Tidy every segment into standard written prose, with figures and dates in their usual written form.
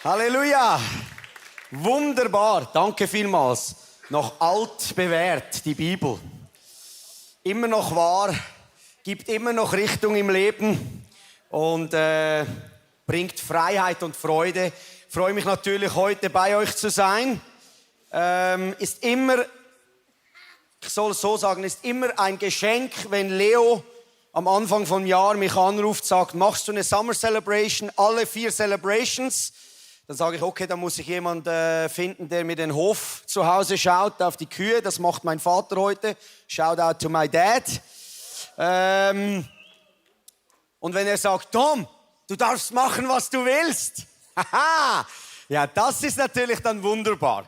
Halleluja! Wunderbar, danke vielmals. Noch alt bewährt, die Bibel. Immer noch wahr, gibt immer noch Richtung im Leben und bringt Freiheit und Freude. Ich freue mich natürlich, heute bei euch zu sein. Ist immer ein Geschenk, wenn Leo am Anfang vom Jahr mich anruft, sagt, machst du eine Summer Celebration, alle 4 Celebrations? Dann sage ich, okay, dann muss ich jemanden finden, der mir den Hof zu Hause schaut, auf die Kühe. Das macht mein Vater heute. Shout out to my dad. Und wenn er sagt, Tom, du darfst machen, was du willst. Haha, ja, das ist natürlich dann wunderbar.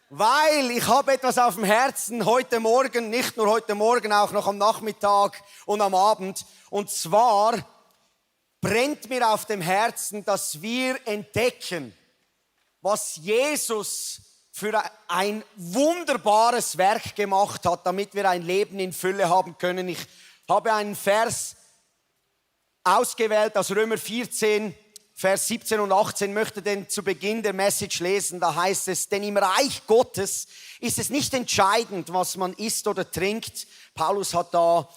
Weil ich habe etwas auf dem Herzen heute Morgen, nicht nur heute Morgen, auch noch am Nachmittag und am Abend. Und zwar brennt mir auf dem Herzen, dass wir entdecken, was Jesus für ein wunderbares Werk gemacht hat, damit wir ein Leben in Fülle haben können. Ich habe einen Vers ausgewählt aus Römer 14, Vers 17 und 18, möchte den zu Beginn der Message lesen. Da heißt es, denn im Reich Gottes ist es nicht entscheidend, was man isst oder trinkt. Paulus hat da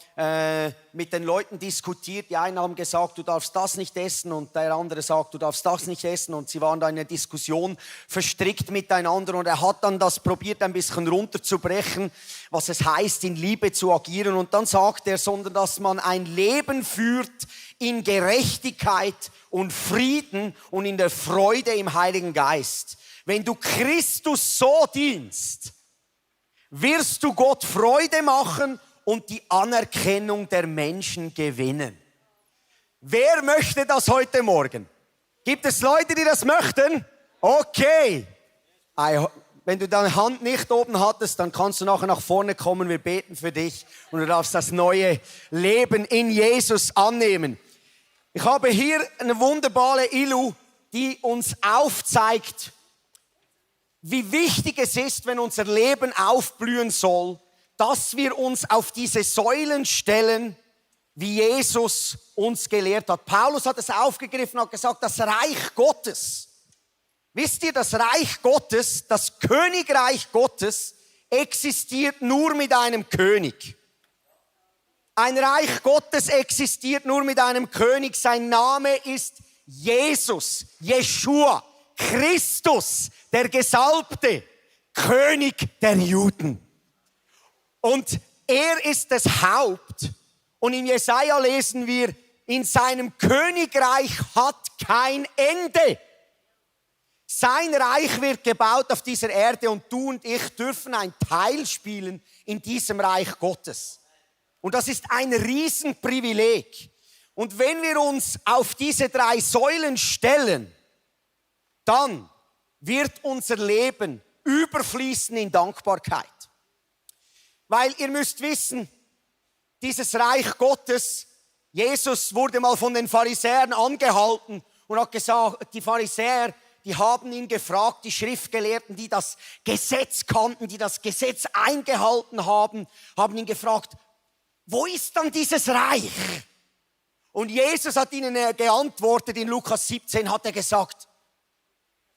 mit den Leuten diskutiert. Die einen haben gesagt, du darfst das nicht essen, und der andere sagt, du darfst das nicht essen. Und sie waren da in einer Diskussion verstrickt miteinander. Und er hat dann das probiert, ein bisschen runterzubrechen, was es heißt, in Liebe zu agieren. Und dann sagt er, sondern dass man ein Leben führt in Gerechtigkeit und Frieden und in der Freude im Heiligen Geist. Wenn du Christus so dienst, wirst du Gott Freude machen und die Anerkennung der Menschen gewinnen. Wer möchte das heute Morgen? Gibt es Leute, die das möchten? Okay. Wenn du deine Hand nicht oben hattest, dann kannst du nachher nach vorne kommen. Wir beten für dich und du darfst das neue Leben in Jesus annehmen. Ich habe hier eine wunderbare Illu, die uns aufzeigt, wie wichtig es ist, wenn unser Leben aufblühen soll, dass wir uns auf diese Säulen stellen, wie Jesus uns gelehrt hat. Paulus hat es aufgegriffen und hat gesagt, das Reich Gottes. Wisst ihr, das Reich Gottes, das Königreich Gottes existiert nur mit einem König. Ein Reich Gottes existiert nur mit einem König. Sein Name ist Jesus, Jeschua, Christus, der Gesalbte, König der Juden. Und er ist das Haupt. Und in Jesaja lesen wir, in seinem Königreich hat kein Ende. Sein Reich wird gebaut auf dieser Erde und du und ich dürfen ein Teil spielen in diesem Reich Gottes. Und das ist ein Riesenprivileg. Und wenn wir uns auf diese 3 Säulen stellen, dann wird unser Leben überfließen in Dankbarkeit. Weil ihr müsst wissen, dieses Reich Gottes, Jesus wurde mal von den Pharisäern angehalten und hat gesagt, die Pharisäer, die haben ihn gefragt, die Schriftgelehrten, die das Gesetz kannten, die das Gesetz eingehalten haben, haben ihn gefragt, wo ist dann dieses Reich? Und Jesus hat ihnen geantwortet, in Lukas 17 hat er gesagt,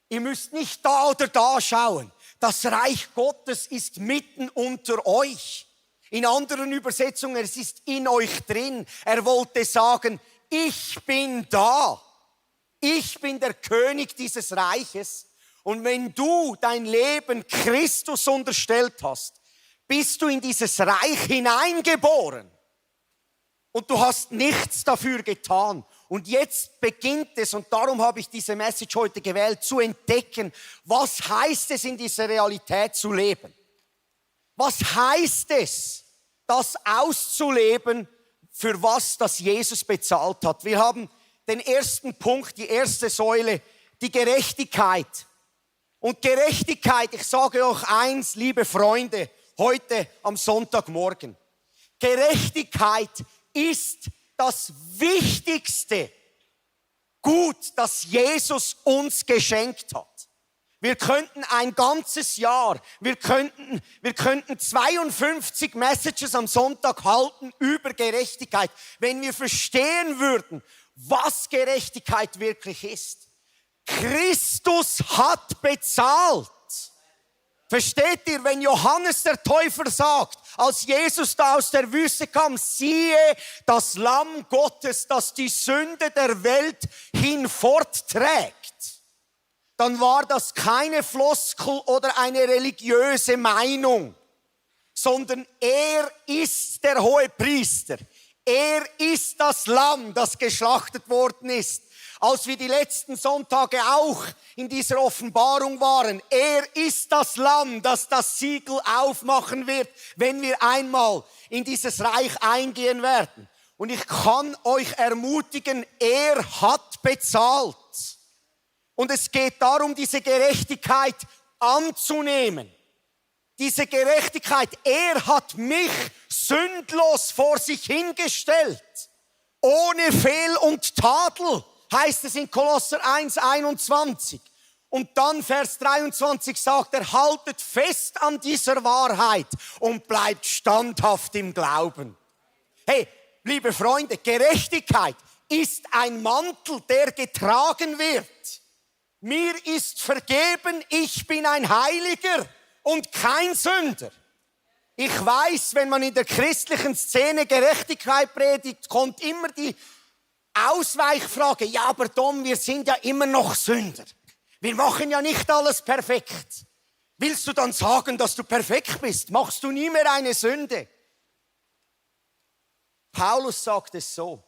ihr müsst nicht da oder da schauen. Das Reich Gottes ist mitten unter euch. In anderen Übersetzungen, es ist in euch drin. Er wollte sagen, ich bin da. Ich bin der König dieses Reiches. Und wenn du dein Leben Christus unterstellt hast, bist du in dieses Reich hineingeboren. Und du hast nichts dafür getan. Und jetzt beginnt es, und darum habe ich diese Message heute gewählt, zu entdecken, was heißt es, in dieser Realität zu leben? Was heißt es, das auszuleben, für was das Jesus bezahlt hat? Wir haben den ersten Punkt, die erste Säule, die Gerechtigkeit. Und Gerechtigkeit, ich sage euch eins, liebe Freunde, heute am Sonntagmorgen. Gerechtigkeit ist das wichtigste Gut, das Jesus uns geschenkt hat. Wir könnten ein ganzes Jahr, wir könnten 52 Messages am Sonntag halten über Gerechtigkeit, wenn wir verstehen würden, was Gerechtigkeit wirklich ist. Christus hat bezahlt. Versteht ihr, wenn Johannes der Täufer sagt, als Jesus da aus der Wüste kam, siehe das Lamm Gottes, das die Sünde der Welt hinfortträgt, dann war das keine Floskel oder eine religiöse Meinung, sondern er ist der Hohepriester. Er ist das Lamm, das geschlachtet worden ist. Als wir die letzten Sonntage auch in dieser Offenbarung waren, er ist das Lamm, das das Siegel aufmachen wird, wenn wir einmal in dieses Reich eingehen werden. Und ich kann euch ermutigen, er hat bezahlt. Und es geht darum, diese Gerechtigkeit anzunehmen. Diese Gerechtigkeit, er hat mich sündlos vor sich hingestellt, ohne Fehl und Tadel. Heißt es in Kolosser 1,21. Und dann Vers 23 sagt er, haltet fest an dieser Wahrheit und bleibt standhaft im Glauben. Hey, liebe Freunde, Gerechtigkeit ist ein Mantel, der getragen wird. Mir ist vergeben, ich bin ein Heiliger und kein Sünder. Ich weiß, wenn man in der christlichen Szene Gerechtigkeit predigt, kommt immer die Ausweichfrage, ja, aber Tom, wir sind ja immer noch Sünder. Wir machen ja nicht alles perfekt. Willst du dann sagen, dass du perfekt bist? Machst du nie mehr eine Sünde? Paulus sagt es so,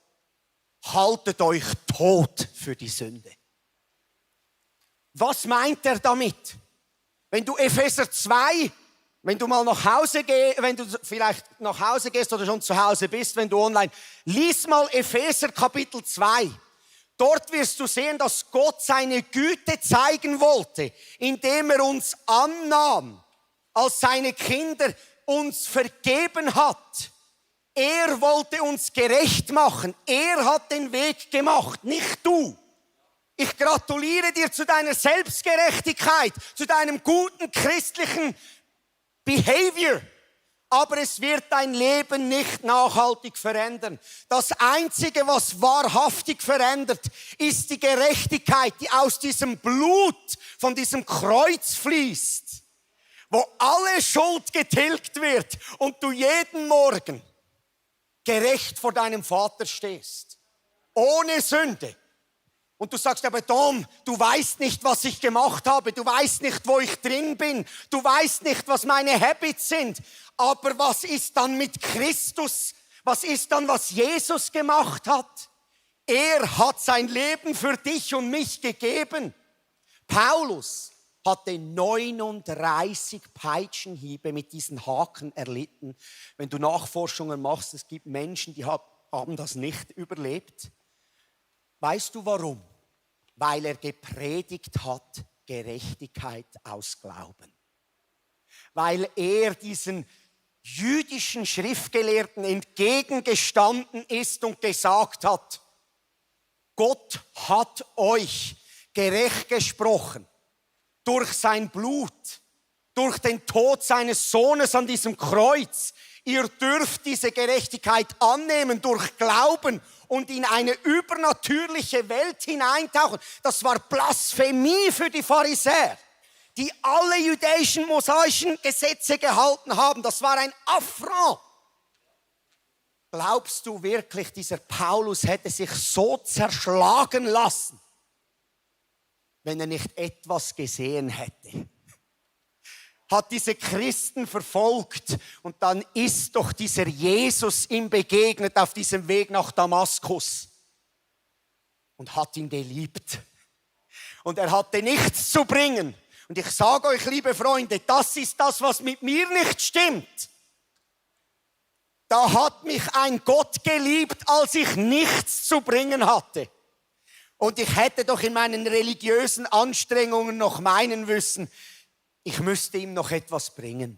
haltet euch tot für die Sünde. Was meint er damit? Wenn du Epheser 2, wenn du mal nach Hause gehst, wenn du vielleicht nach Hause gehst oder schon zu Hause bist, wenn du online, lies mal Epheser Kapitel 2. Dort wirst du sehen, dass Gott seine Güte zeigen wollte, indem er uns annahm, als seine Kinder uns vergeben hat. Er wollte uns gerecht machen. Er hat den Weg gemacht, nicht du. Ich gratuliere dir zu deiner Selbstgerechtigkeit, zu deinem guten christlichen Behavior. Aber es wird dein Leben nicht nachhaltig verändern. Das Einzige, was wahrhaftig verändert, ist die Gerechtigkeit, die aus diesem Blut von diesem Kreuz fließt, wo alle Schuld getilgt wird und du jeden Morgen gerecht vor deinem Vater stehst, ohne Sünde. Und du sagst, aber Tom, du weißt nicht, was ich gemacht habe, du weißt nicht, wo ich drin bin, du weißt nicht, was meine Habits sind. Aber was ist dann mit Christus? Was ist dann, was Jesus gemacht hat? Er hat sein Leben für dich und mich gegeben. Paulus hatte 39 Peitschenhiebe mit diesen Haken erlitten. Wenn du Nachforschungen machst, es gibt Menschen, die haben das nicht überlebt. Weißt du warum? Weil er gepredigt hat, Gerechtigkeit aus Glauben. Weil er diesen jüdischen Schriftgelehrten entgegengestanden ist und gesagt hat, Gott hat euch gerecht gesprochen durch sein Blut, durch den Tod seines Sohnes an diesem Kreuz. Ihr dürft diese Gerechtigkeit annehmen durch Glauben und in eine übernatürliche Welt hineintauchen. Das war Blasphemie für die Pharisäer, die alle jüdischen, mosaischen Gesetze gehalten haben. Das war ein Affront. Glaubst du wirklich, dieser Paulus hätte sich so zerschlagen lassen, wenn er nicht etwas gesehen hätte? Hat diese Christen verfolgt und dann ist doch dieser Jesus ihm begegnet auf diesem Weg nach Damaskus und hat ihn geliebt. Und er hatte nichts zu bringen. Und ich sage euch, liebe Freunde, das ist das, was mit mir nicht stimmt. Da hat mich ein Gott geliebt, als ich nichts zu bringen hatte. Und ich hätte doch in meinen religiösen Anstrengungen noch meinen müssen, ich müsste ihm noch etwas bringen.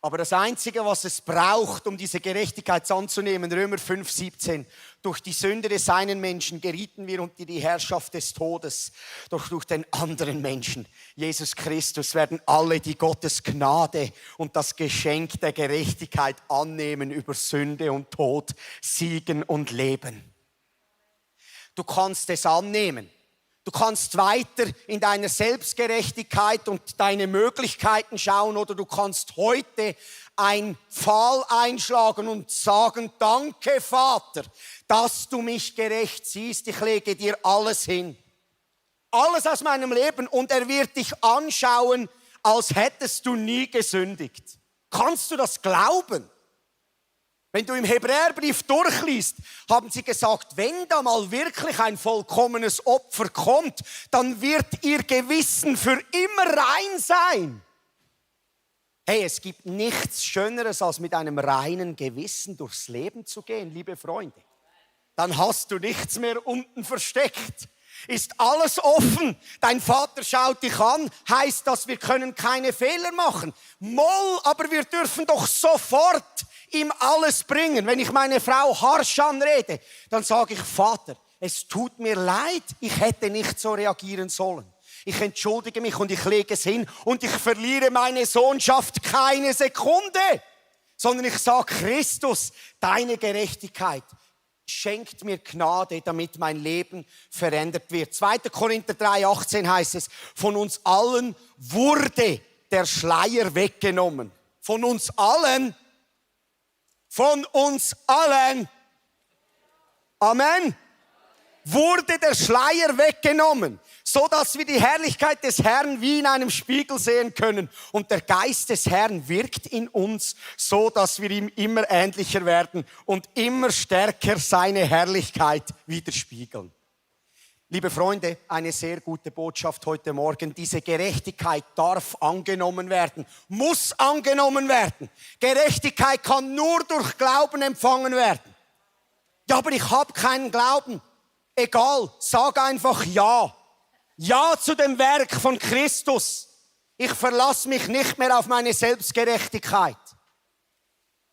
Aber das Einzige, was es braucht, um diese Gerechtigkeit anzunehmen, Römer 5,17, durch die Sünde des einen Menschen gerieten wir unter die Herrschaft des Todes. Doch durch den anderen Menschen, Jesus Christus, werden alle, die Gottes Gnade und das Geschenk der Gerechtigkeit annehmen, über Sünde und Tod siegen und leben. Du kannst es annehmen. Du kannst weiter in deiner Selbstgerechtigkeit und deine Möglichkeiten schauen oder du kannst heute einen Pfahl einschlagen und sagen, danke Vater, dass du mich gerecht siehst. Ich lege dir alles hin. Alles aus meinem Leben und er wird dich anschauen, als hättest du nie gesündigt. Kannst du das glauben? Wenn du im Hebräerbrief durchliest, haben sie gesagt, wenn da mal wirklich ein vollkommenes Opfer kommt, dann wird ihr Gewissen für immer rein sein. Hey, es gibt nichts Schöneres, als mit einem reinen Gewissen durchs Leben zu gehen, liebe Freunde. Dann hast du nichts mehr unten versteckt. Ist alles offen. Dein Vater schaut dich an, heißt das, wir können keine Fehler machen. Moll, aber wir dürfen doch sofort ihm alles bringen. Wenn ich meine Frau harsch anrede, dann sage ich, Vater, es tut mir leid, ich hätte nicht so reagieren sollen. Ich entschuldige mich und ich lege es hin und ich verliere meine Sohnschaft keine Sekunde, sondern ich sage, Christus, deine Gerechtigkeit schenkt mir Gnade, damit mein Leben verändert wird. 2. Korinther 3,18 heißt es, von uns allen wurde der Schleier weggenommen. Von uns allen. Amen. Wurde der Schleier weggenommen, so dass wir die Herrlichkeit des Herrn wie in einem Spiegel sehen können. Und der Geist des Herrn wirkt in uns, so dass wir ihm immer ähnlicher werden und immer stärker seine Herrlichkeit widerspiegeln. Liebe Freunde, eine sehr gute Botschaft heute Morgen. Diese Gerechtigkeit darf angenommen werden, muss angenommen werden. Gerechtigkeit kann nur durch Glauben empfangen werden. Ja, aber ich habe keinen Glauben. Egal, sag einfach ja. Ja zu dem Werk von Christus. Ich verlasse mich nicht mehr auf meine Selbstgerechtigkeit.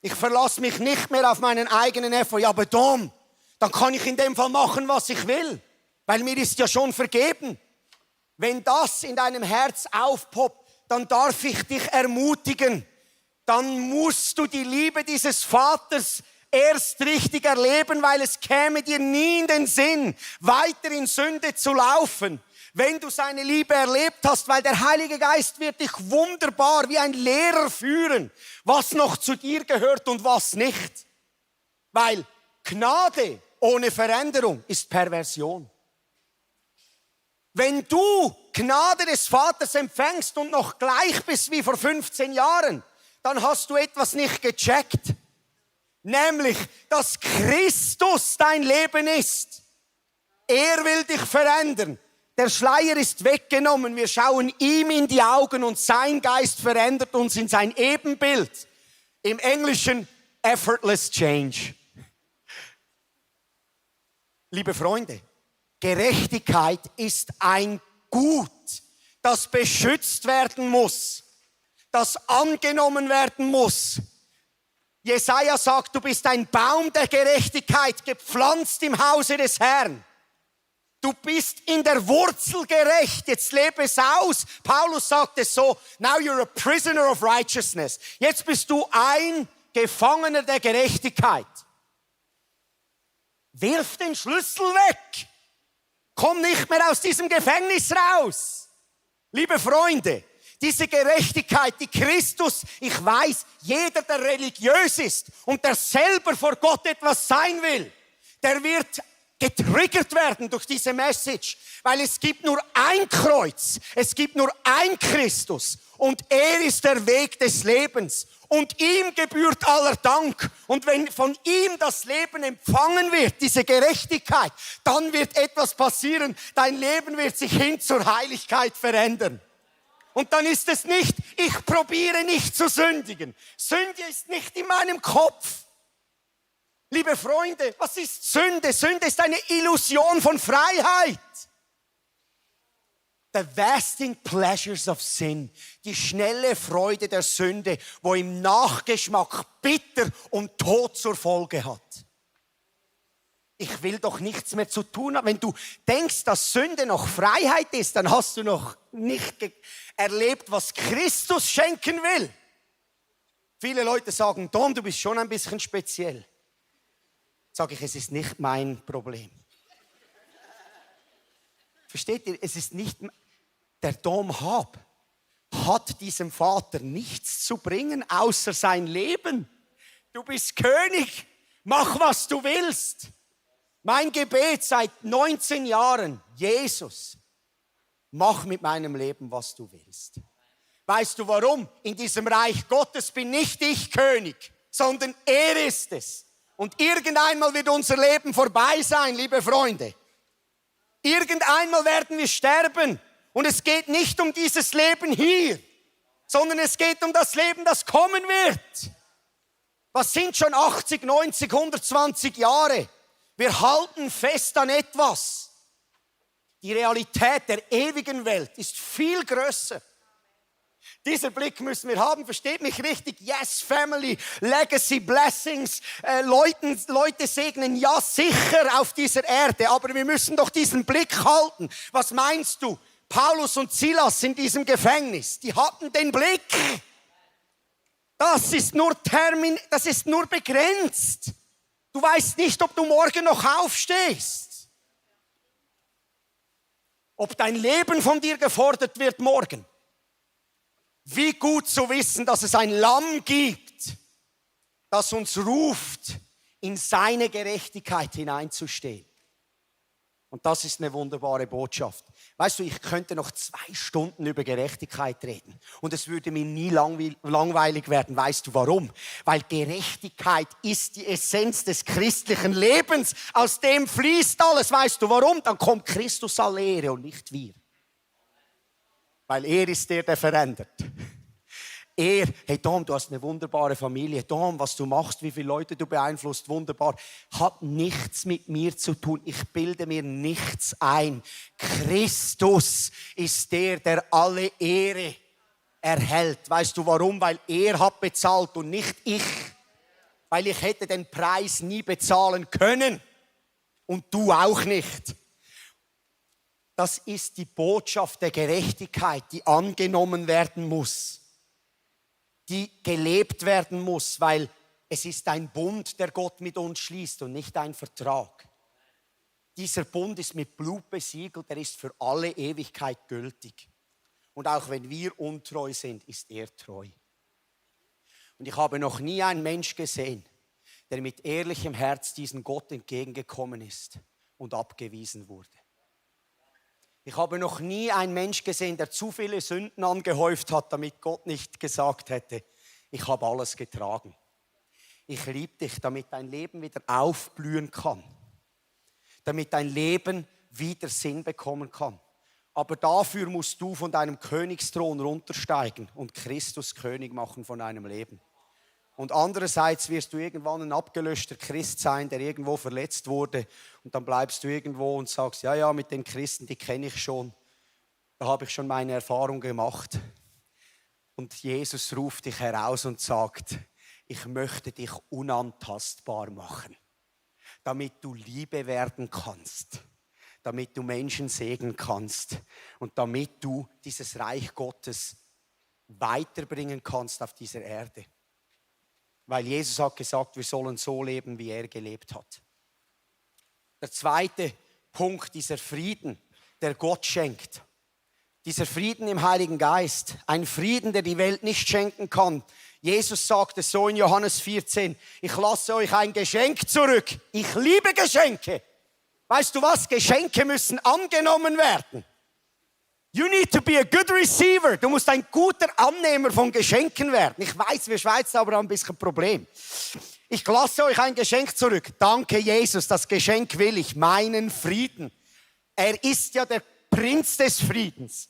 Ich verlasse mich nicht mehr auf meinen eigenen Effort. Ja, aber dann kann ich in dem Fall machen, was ich will. Weil mir ist ja schon vergeben. Wenn das in deinem Herz aufpoppt, dann darf ich dich ermutigen. Dann musst du die Liebe dieses Vaters erst richtig erleben, weil es käme dir nie in den Sinn, weiter in Sünde zu laufen, wenn du seine Liebe erlebt hast, weil der Heilige Geist wird dich wunderbar wie ein Lehrer führen, was noch zu dir gehört und was nicht. Weil Gnade ohne Veränderung ist Perversion. Wenn du Gnade des Vaters empfängst und noch gleich bist wie vor 15 Jahren, dann hast du etwas nicht gecheckt. Nämlich, dass Christus dein Leben ist. Er will dich verändern. Der Schleier ist weggenommen. Wir schauen ihm in die Augen und sein Geist verändert uns in sein Ebenbild. Im Englischen effortless change. Liebe Freunde, Gerechtigkeit ist ein Gut, das beschützt werden muss, das angenommen werden muss. Jesaja sagt, du bist ein Baum der Gerechtigkeit, gepflanzt im Hause des Herrn. Du bist in der Wurzel gerecht, jetzt lebe es aus. Paulus sagt es so, now you're a prisoner of righteousness. Jetzt bist du ein Gefangener der Gerechtigkeit. Wirf den Schlüssel weg. Komm nicht mehr aus diesem Gefängnis raus. Liebe Freunde, diese Gerechtigkeit, die Christus, ich weiß, jeder, der religiös ist und der selber vor Gott etwas sein will, der wird getriggert werden durch diese Message, weil es gibt nur ein Kreuz, es gibt nur ein Christus und er ist der Weg des Lebens und ihm gebührt aller Dank. Und wenn von ihm das Leben empfangen wird, diese Gerechtigkeit, dann wird etwas passieren, dein Leben wird sich hin zur Heiligkeit verändern. Und dann ist es nicht, ich probiere nicht zu sündigen. Sünde ist nicht in meinem Kopf. Liebe Freunde, was ist Sünde? Sünde ist eine Illusion von Freiheit. The vasting pleasures of sin, die schnelle Freude der Sünde, wo im Nachgeschmack bitter und Tod zur Folge hat. Ich will doch nichts mehr zu tun haben. Wenn du denkst, dass Sünde noch Freiheit ist, dann hast du noch nicht erlebt, was Christus schenken will. Viele Leute sagen, Don, du bist schon ein bisschen speziell. Sage ich, es ist nicht mein Problem. Versteht ihr? Es ist nicht, der Dom Hab hat diesem Vater nichts zu bringen, außer sein Leben. Du bist König, mach was du willst. Mein Gebet seit 19 Jahren, Jesus, mach mit meinem Leben, was du willst. Weißt du warum? In diesem Reich Gottes bin nicht ich König, sondern er ist es. Und irgendeinmal wird unser Leben vorbei sein, liebe Freunde. Irgendeinmal werden wir sterben. Und es geht nicht um dieses Leben hier, sondern es geht um das Leben, das kommen wird. Was sind schon 80, 90, 120 Jahre? Wir halten fest an etwas. Die Realität der ewigen Welt ist viel größer. Dieser Blick müssen wir haben, versteht mich richtig? Yes, Family, Legacy, Blessings, Leute segnen, ja sicher auf dieser Erde, aber wir müssen doch diesen Blick halten. Was meinst du? Paulus und Silas in diesem Gefängnis, die hatten den Blick. Das ist nur begrenzt. Du weißt nicht, ob du morgen noch aufstehst. Ob dein Leben von dir gefordert wird morgen. Wie gut zu wissen, dass es ein Lamm gibt, das uns ruft, in seine Gerechtigkeit hineinzustehen. Und das ist eine wunderbare Botschaft. Weißt du, ich könnte noch 2 Stunden über Gerechtigkeit reden und es würde mir nie langweilig werden. Weißt du warum? Weil Gerechtigkeit ist die Essenz des christlichen Lebens. Aus dem fließt alles. Weißt du warum? Dann kommt Christus alle Ehre und nicht wir. Weil er ist der verändert. Hey Dom, du hast eine wunderbare Familie. Dom, was du machst, wie viele Leute du beeinflusst, wunderbar. Hat nichts mit mir zu tun. Ich bilde mir nichts ein. Christus ist der alle Ehre erhält. Weißt du warum? Weil er hat bezahlt und nicht ich. Weil ich hätte den Preis nie bezahlen können. Und du auch nicht. Das ist die Botschaft der Gerechtigkeit, die angenommen werden muss. Die gelebt werden muss, weil es ist ein Bund, der Gott mit uns schließt und nicht ein Vertrag. Dieser Bund ist mit Blut besiegelt, er ist für alle Ewigkeit gültig. Und auch wenn wir untreu sind, ist er treu. Und ich habe noch nie einen Mensch gesehen, der mit ehrlichem Herz diesem Gott entgegengekommen ist und abgewiesen wurde. Ich habe noch nie einen Mensch gesehen, der zu viele Sünden angehäuft hat, damit Gott nicht gesagt hätte, ich habe alles getragen. Ich liebe dich, damit dein Leben wieder aufblühen kann. Damit dein Leben wieder Sinn bekommen kann. Aber dafür musst du von deinem Königsthron runtersteigen und Christus König machen von deinem Leben. Und andererseits wirst du irgendwann ein abgelöschter Christ sein, der irgendwo verletzt wurde. Und dann bleibst du irgendwo und sagst, ja, mit den Christen, die kenne ich schon. Da habe ich schon meine Erfahrung gemacht. Und Jesus ruft dich heraus und sagt, ich möchte dich unantastbar machen, damit du Liebe werden kannst, damit du Menschen segnen kannst und damit du dieses Reich Gottes weiterbringen kannst auf dieser Erde. Weil Jesus hat gesagt, wir sollen so leben, wie er gelebt hat. Der zweite Punkt, dieser Frieden, der Gott schenkt. Dieser Frieden im Heiligen Geist. Ein Frieden, der die Welt nicht schenken kann. Jesus sagte so in Johannes 14, ich lasse euch ein Geschenk zurück. Ich liebe Geschenke. Weißt du was? Geschenke müssen angenommen werden. You need to be a good receiver. Du musst ein guter Annehmer von Geschenken werden. Ich weiß, wir Schweizer haben ein bisschen ein Problem. Ich lasse euch ein Geschenk zurück. Danke, Jesus, das Geschenk will ich, meinen Frieden. Er ist ja der Prinz des Friedens.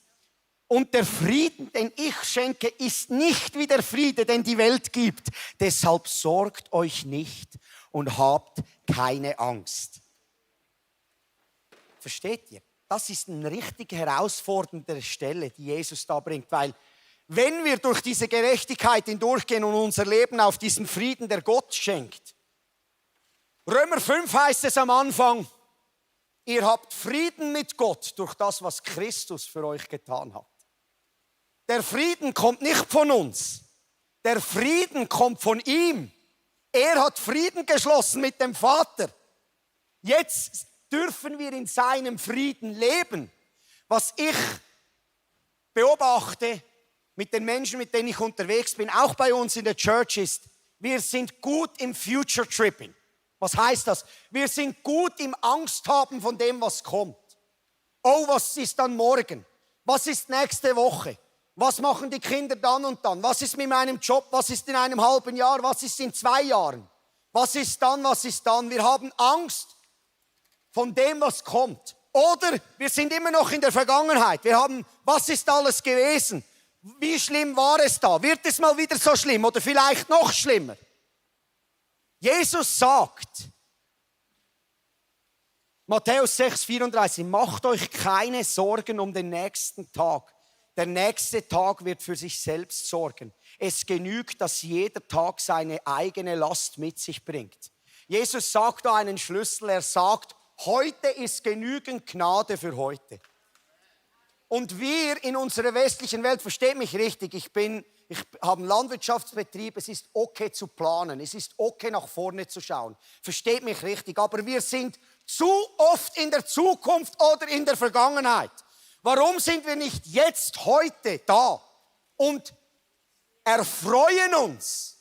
Und der Frieden, den ich schenke, ist nicht wie der Friede, den die Welt gibt. Deshalb sorgt euch nicht und habt keine Angst. Versteht ihr? Das ist eine richtig herausfordernde Stelle, die Jesus da bringt, weil wenn wir durch diese Gerechtigkeit hindurchgehen und unser Leben auf diesen Frieden, der Gott schenkt. Römer 5 heißt es am Anfang, ihr habt Frieden mit Gott durch das, was Christus für euch getan hat. Der Frieden kommt nicht von uns, der Frieden kommt von ihm. Er hat Frieden geschlossen mit dem Vater. Jetzt dürfen wir in seinem Frieden leben. Was ich beobachte mit den Menschen, mit denen ich unterwegs bin, auch bei uns in der Church ist, wir sind gut im Future Tripping. Was heißt das? Wir sind gut im Angst haben von dem, was kommt. Oh, was ist dann morgen? Was ist nächste Woche? Was machen die Kinder dann und dann? Was ist mit meinem Job? Was ist in einem halben Jahr? Was ist in 2 Jahren? Was ist dann? Was ist dann? Wir haben Angst von dem, was kommt. Oder wir sind immer noch in der Vergangenheit. Wir haben, was ist alles gewesen? Wie schlimm war es da? Wird es mal wieder so schlimm oder vielleicht noch schlimmer? Jesus sagt, Matthäus 6,34, macht euch keine Sorgen um den nächsten Tag. Der nächste Tag wird für sich selbst sorgen. Es genügt, dass jeder Tag seine eigene Last mit sich bringt. Jesus sagt da einen Schlüssel. Er sagt, heute ist genügend Gnade für heute. Und wir in unserer westlichen Welt, versteht mich richtig, ich habe einen Landwirtschaftsbetrieb, es ist okay zu planen, es ist okay nach vorne zu schauen. Versteht mich richtig, aber wir sind zu oft in der Zukunft oder in der Vergangenheit. Warum sind wir nicht jetzt, heute da und erfreuen uns?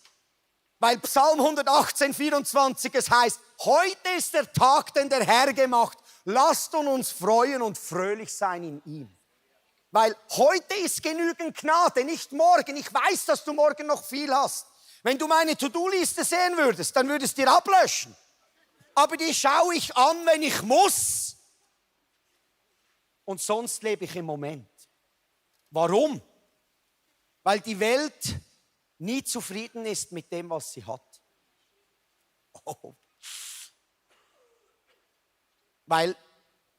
Weil Psalm 118, 24 es heißt, heute ist der Tag, den der Herr gemacht. Lasst uns freuen und fröhlich sein in ihm. Weil heute ist genügend Gnade, nicht morgen. Ich weiß, dass du morgen noch viel hast. Wenn du meine To-Do-Liste sehen würdest, dann würdest du dir ablöschen. Aber die schaue ich an, wenn ich muss. Und sonst lebe ich im Moment. Warum? Weil die Welt nie zufrieden ist mit dem, was sie hat. Oh. Weil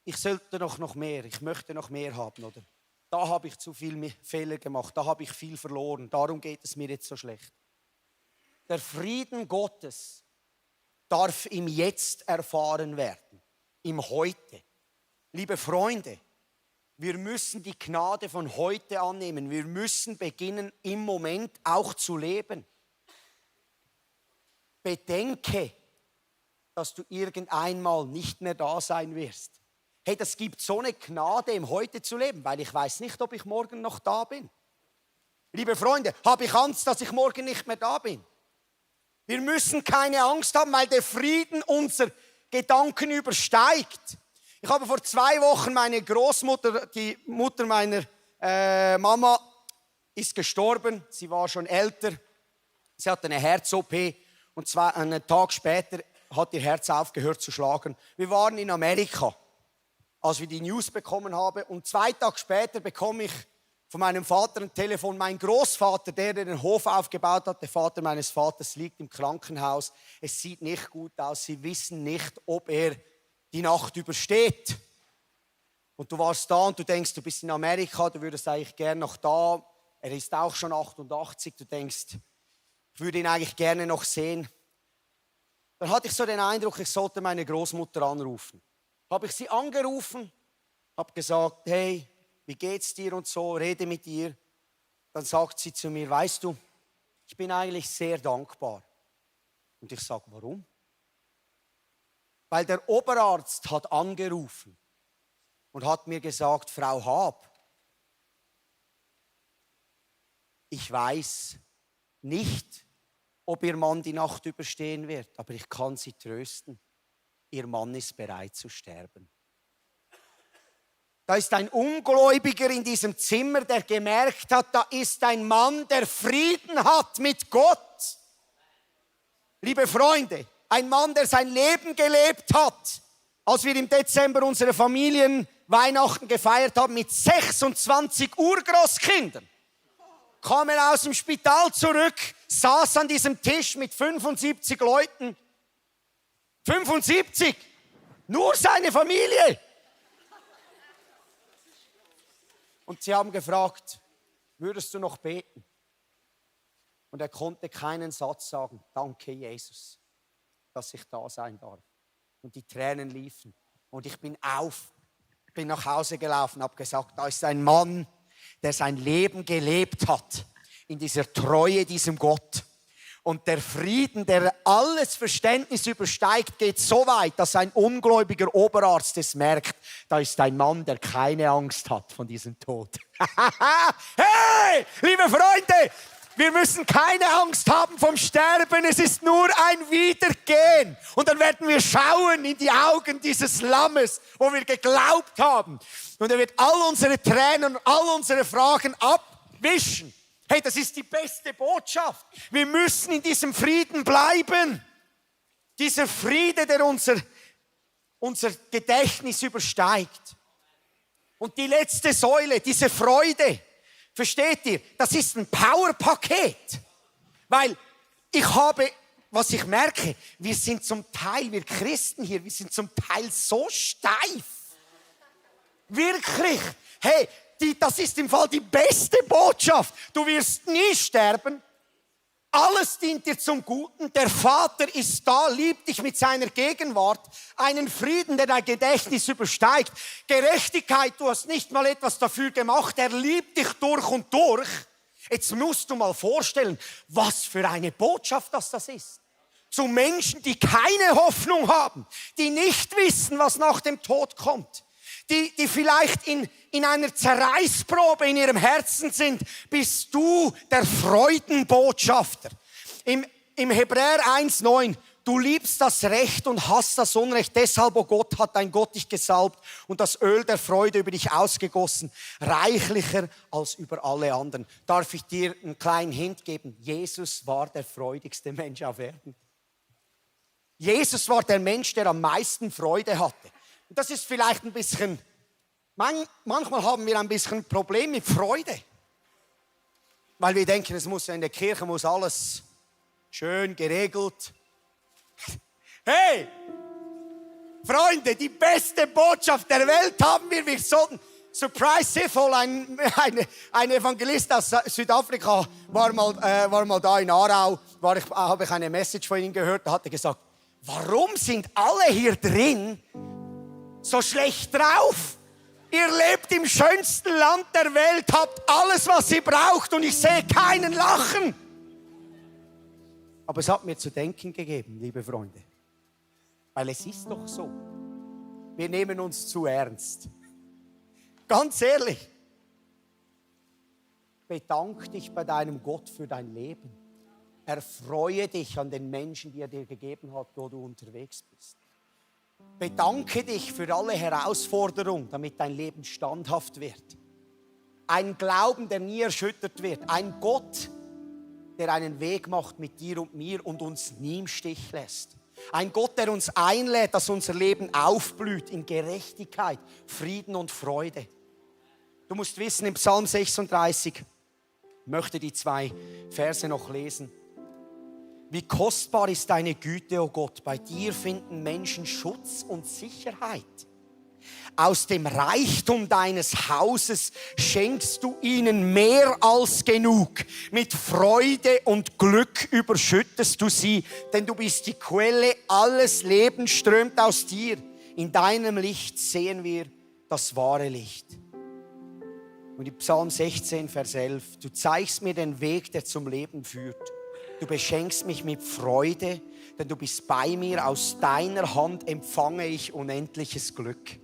ich sollte noch mehr, ich möchte noch mehr haben, oder? Da habe ich zu viele Fehler gemacht, da habe ich viel verloren, darum geht es mir jetzt so schlecht. Der Frieden Gottes darf im Jetzt erfahren werden, im Heute. Liebe Freunde, wir müssen die Gnade von heute annehmen. Wir müssen beginnen, im Moment auch zu leben. Bedenke, dass du irgendeinmal nicht mehr da sein wirst. Hey, das gibt so eine Gnade, im Heute zu leben, weil ich weiß nicht, ob ich morgen noch da bin. Liebe Freunde, habe ich Angst, dass ich morgen nicht mehr da bin? Wir müssen keine Angst haben, weil der Frieden unser Gedanken übersteigt. Ich habe vor 2 Wochen meine Großmutter, die Mutter meiner Mama, ist gestorben. Sie war schon älter. Sie hatte eine Herz-OP und einen Tag später hat ihr Herz aufgehört zu schlagen. Wir waren in Amerika, als wir die News bekommen haben. Und 2 Tage später bekomme ich von meinem Vater ein Telefon. Mein Großvater, der den Hof aufgebaut hat, der Vater meines Vaters, liegt im Krankenhaus. Es sieht nicht gut aus. Sie wissen nicht, ob er die Nacht übersteht. Und du warst da und du denkst, du bist in Amerika, du würdest eigentlich gerne noch da. Er ist auch schon 88. Du denkst, ich würde ihn eigentlich gerne noch sehen. Dann hatte ich so den Eindruck, ich sollte meine Großmutter anrufen. Habe ich sie angerufen, habe gesagt, hey, wie geht's dir und so, rede mit ihr. Dann sagt sie zu mir, weißt du, ich bin eigentlich sehr dankbar. Und ich sage, warum? Weil der Oberarzt hat angerufen und hat mir gesagt, Frau Haab, ich weiß nicht, ob Ihr Mann die Nacht überstehen wird, aber ich kann Sie trösten. Ihr Mann ist bereit zu sterben. Da ist ein Ungläubiger in diesem Zimmer, der gemerkt hat, da ist ein Mann, der Frieden hat mit Gott. Liebe Freunde, ein Mann, der sein Leben gelebt hat. Als wir im Dezember unsere Familien Weihnachten gefeiert haben mit 26 Urgroßkindern, kamen aus dem Spital zurück, saß an diesem Tisch mit 75 Leuten. 75, nur seine Familie. Und sie haben gefragt, würdest du noch beten? Und er konnte keinen Satz sagen, danke Jesus, dass ich da sein darf. Und die Tränen liefen. Und ich bin nach Hause gelaufen, habe gesagt, da ist ein Mann, der sein Leben gelebt hat, in dieser Treue diesem Gott. Und der Frieden, der alles Verständnis übersteigt, geht so weit, dass ein ungläubiger Oberarzt es merkt. Da ist ein Mann, der keine Angst hat von diesem Tod. Hey, liebe Freunde, wir müssen keine Angst haben vom Sterben. Es ist nur ein Wiedergehen. Und dann werden wir schauen in die Augen dieses Lammes, wo wir geglaubt haben. Und er wird all unsere Tränen und all unsere Fragen abwischen. Hey, das ist die beste Botschaft. Wir müssen in diesem Frieden bleiben. Dieser Friede, der unser Gedächtnis übersteigt. Und die letzte Säule, diese Freude, versteht ihr, das ist ein Powerpaket. Weil was ich merke, wir sind zum Teil, wir Christen hier, wir sind zum Teil so steif. Wirklich. Hey, das ist im Fall die beste Botschaft. Du wirst nie sterben. Alles dient dir zum Guten. Der Vater ist da, liebt dich mit seiner Gegenwart. Einen Frieden, der dein Gedächtnis übersteigt. Gerechtigkeit, du hast nicht mal etwas dafür gemacht. Er liebt dich durch und durch. Jetzt musst du mal vorstellen, was für eine Botschaft das ist. Zu Menschen, die keine Hoffnung haben, die nicht wissen, was nach dem Tod kommt. Die vielleicht in einer Zerreißprobe in ihrem Herzen sind, bist du der Freudenbotschafter. Im Hebräer 1,9, du liebst das Recht und hasst das Unrecht, deshalb, oh Gott, hat dein Gott dich gesalbt und das Öl der Freude über dich ausgegossen, reichlicher als über alle anderen. Darf ich dir einen kleinen Hint geben? Jesus war der freudigste Mensch auf Erden. Jesus war der Mensch, der am meisten Freude hatte. Und das ist vielleicht ein bisschen, manchmal haben wir ein bisschen ein Problem mit Freude. Weil wir denken, in der Kirche muss alles schön geregelt. Hey, Freunde, die beste Botschaft der Welt haben wir. Wir sollten, Surprise Siffel, ein Evangelist aus Südafrika, war mal da in Aarau, habe ich eine Message von ihm gehört, da hat er gesagt, warum sind alle hier drin so schlecht drauf? Ihr lebt im schönsten Land der Welt, habt alles, was ihr braucht und ich sehe keinen lachen. Aber es hat mir zu denken gegeben, liebe Freunde. Weil es ist doch so. Wir nehmen uns zu ernst. Ganz ehrlich. Bedank dich bei deinem Gott für dein Leben. Erfreue dich an den Menschen, die er dir gegeben hat, wo du unterwegs bist. Bedanke dich für alle Herausforderungen, damit dein Leben standhaft wird. Ein Glauben, der nie erschüttert wird. Ein Gott, der einen Weg macht mit dir und mir und uns nie im Stich lässt. Ein Gott, der uns einlädt, dass unser Leben aufblüht in Gerechtigkeit, Frieden und Freude. Du musst wissen, im Psalm 36, ich möchte die 2 Verse noch lesen. Wie kostbar ist deine Güte, o Gott. Bei dir finden Menschen Schutz und Sicherheit. Aus dem Reichtum deines Hauses schenkst du ihnen mehr als genug. Mit Freude und Glück überschüttest du sie, denn du bist die Quelle, alles Leben strömt aus dir. In deinem Licht sehen wir das wahre Licht. Und in Psalm 16, Vers 11, du zeigst mir den Weg, der zum Leben führt. Du beschenkst mich mit Freude, denn du bist bei mir. Aus deiner Hand empfange ich unendliches Glück.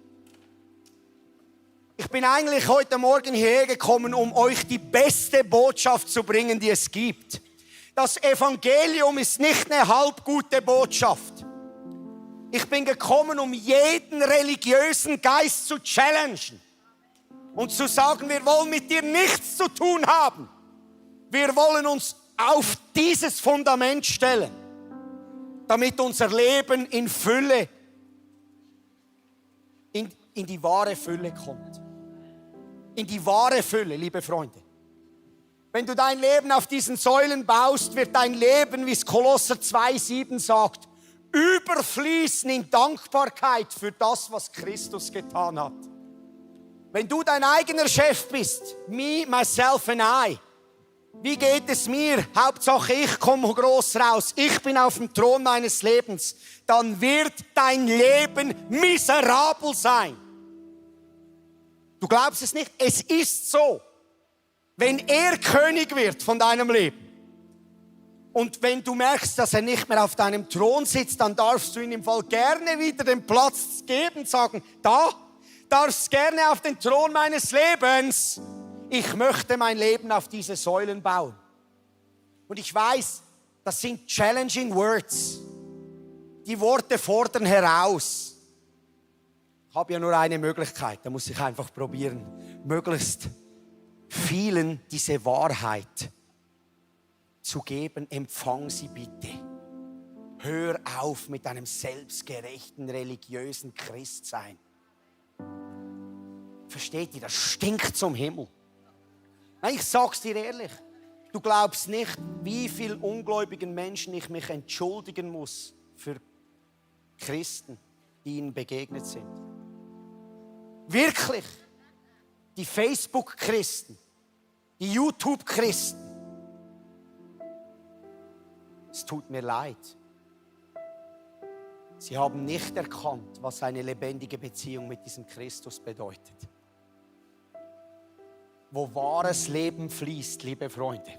Ich bin eigentlich heute Morgen hierher gekommen, um euch die beste Botschaft zu bringen, die es gibt. Das Evangelium ist nicht eine halbgute Botschaft. Ich bin gekommen, um jeden religiösen Geist zu challengen und zu sagen, wir wollen mit dir nichts zu tun haben. Wir wollen uns auf dieses Fundament stellen, damit unser Leben in Fülle, in die wahre Fülle kommt. In die wahre Fülle, liebe Freunde. Wenn du dein Leben auf diesen Säulen baust, wird dein Leben, wie es Kolosser 2,7 sagt, überfließen in Dankbarkeit für das, was Christus getan hat. Wenn du dein eigener Chef bist, me, myself and I, wie geht es mir? Hauptsache ich komme groß raus. Ich bin auf dem Thron meines Lebens. Dann wird dein Leben miserabel sein. Du glaubst es nicht? Es ist so. Wenn er König wird von deinem Leben, Und wenn du merkst, dass er nicht mehr auf deinem Thron sitzt, dann darfst du ihm im Fall gerne wieder den Platz geben, sagen, da darfst gerne auf den Thron meines Lebens. Ich möchte mein Leben auf diese Säulen bauen. Und ich weiß, das sind challenging words. Die Worte fordern heraus. Ich habe ja nur eine Möglichkeit, da muss ich einfach probieren, möglichst vielen diese Wahrheit zu geben. Empfang sie bitte. Hör auf mit einem selbstgerechten, religiösen Christsein. Versteht ihr, das stinkt zum Himmel. Nein, ich sag's dir ehrlich. Du glaubst nicht, wie vielen ungläubigen Menschen ich mich entschuldigen muss für Christen, die ihnen begegnet sind. Wirklich. Die Facebook-Christen, die YouTube-Christen. Es tut mir leid. Sie haben nicht erkannt, was eine lebendige Beziehung mit diesem Christus bedeutet. Wo wahres Leben fließt, liebe Freunde,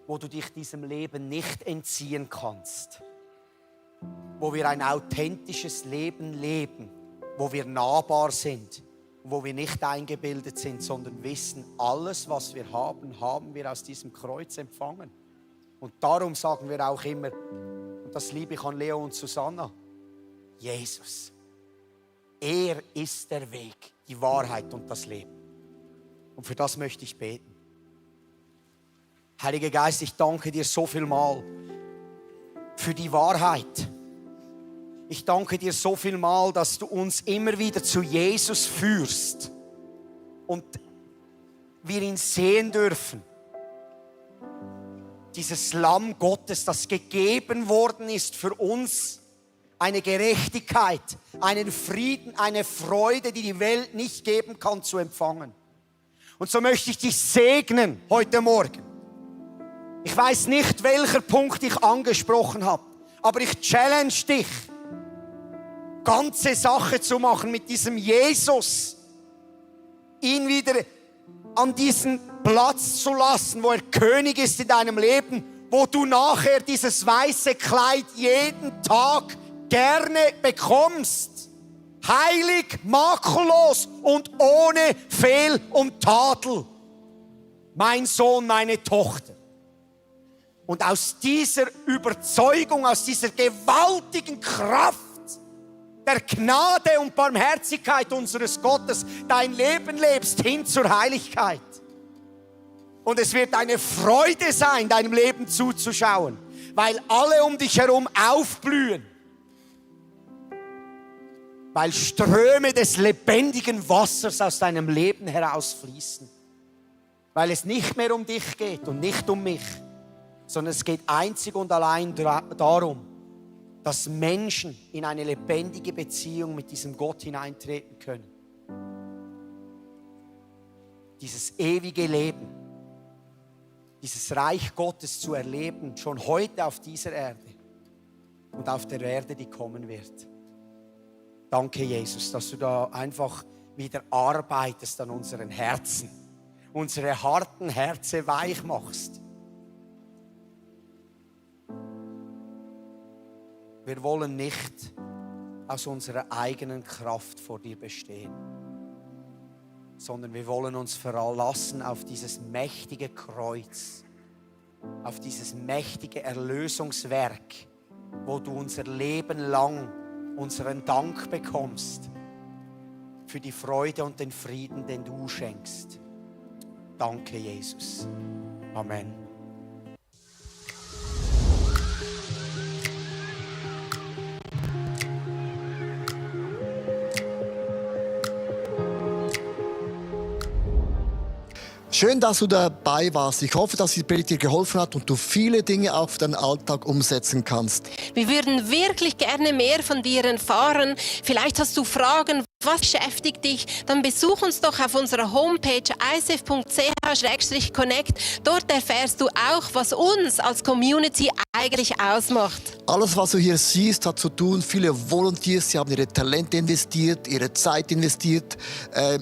wo du dich diesem Leben nicht entziehen kannst, wo wir ein authentisches Leben leben, wo wir nahbar sind, wo wir nicht eingebildet sind, sondern wissen, alles, was wir haben, haben wir aus diesem Kreuz empfangen. Und darum sagen wir auch immer, und das liebe ich an Leo und Susanna, Jesus, er ist der Weg, die Wahrheit und das Leben. Und für das möchte ich beten. Heiliger Geist, ich danke dir so viel mal für die Wahrheit. Ich danke dir so viel mal, dass du uns immer wieder zu Jesus führst und wir ihn sehen dürfen. Dieses Lamm Gottes, das gegeben worden ist für uns, eine Gerechtigkeit, einen Frieden, eine Freude, die die Welt nicht geben kann, zu empfangen. Und so möchte ich dich segnen heute Morgen. Ich weiß nicht, welcher Punkt ich angesprochen habe, aber ich challenge dich, ganze Sache zu machen mit diesem Jesus, ihn wieder an diesen Platz zu lassen, wo er König ist in deinem Leben, wo du nachher dieses weiße Kleid jeden Tag gerne bekommst. Heilig, makellos und ohne Fehl und Tadel. Mein Sohn, meine Tochter. Und aus dieser Überzeugung, aus dieser gewaltigen Kraft der Gnade und Barmherzigkeit unseres Gottes dein Leben lebst hin zur Heiligkeit. Und es wird eine Freude sein, deinem Leben zuzuschauen, weil alle um dich herum aufblühen. Weil Ströme des lebendigen Wassers aus deinem Leben herausfließen. Weil es nicht mehr um dich geht und nicht um mich, sondern es geht einzig und allein darum, dass Menschen in eine lebendige Beziehung mit diesem Gott hineintreten können. Dieses ewige Leben, dieses Reich Gottes zu erleben, schon heute auf dieser Erde und auf der Erde, die kommen wird. Danke, Jesus, dass du da einfach wieder arbeitest an unseren Herzen, unsere harten Herzen weich machst. Wir wollen nicht aus unserer eigenen Kraft vor dir bestehen, sondern wir wollen uns verlassen auf dieses mächtige Kreuz, auf dieses mächtige Erlösungswerk, wo du unser Leben lang unseren Dank bekommst für die Freude und den Frieden, den du schenkst. Danke, Jesus. Amen. Schön, dass du dabei warst. Ich hoffe, dass die Predigt dir geholfen hat und du viele Dinge auf deinen Alltag umsetzen kannst. Wir würden wirklich gerne mehr von dir erfahren. Vielleicht hast du Fragen, was beschäftigt dich? Dann besuch uns doch auf unserer Homepage icf.ch/connect. Dort erfährst du auch, was uns als Community eigentlich ausmacht. Alles, was du hier siehst, hat zu tun. Viele Volunteers, sie haben ihre Talente investiert, ihre Zeit investiert.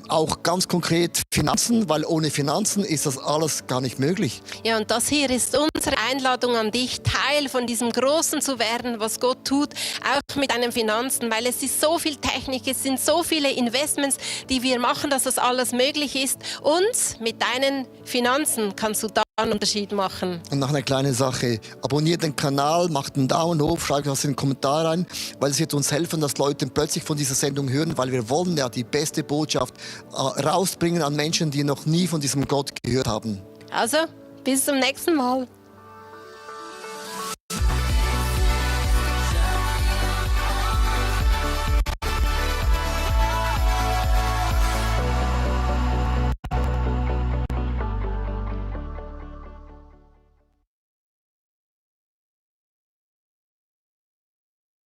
Auch ganz konkret Finanzen, weil ohne Finanzen ist das alles gar nicht möglich. Ja, und das hier ist unsere Einladung an dich, Teil von diesem Großen zu werden, was Gott tut, auch mit deinen Finanzen, weil es ist so viel Technik, es sind so viele Investments, die wir machen, dass das alles möglich ist. Und mit deinen Finanzen kannst du da einen Unterschied machen. Und noch eine kleine Sache. Abonniert den Kanal, macht einen Daumen hoch, schreibt was in den Kommentar rein, weil es wird uns helfen, dass Leute plötzlich von dieser Sendung hören, weil wir wollen ja die beste Botschaft rausbringen an Menschen, die noch nie von diesem Gott gehört haben. Also, bis zum nächsten Mal.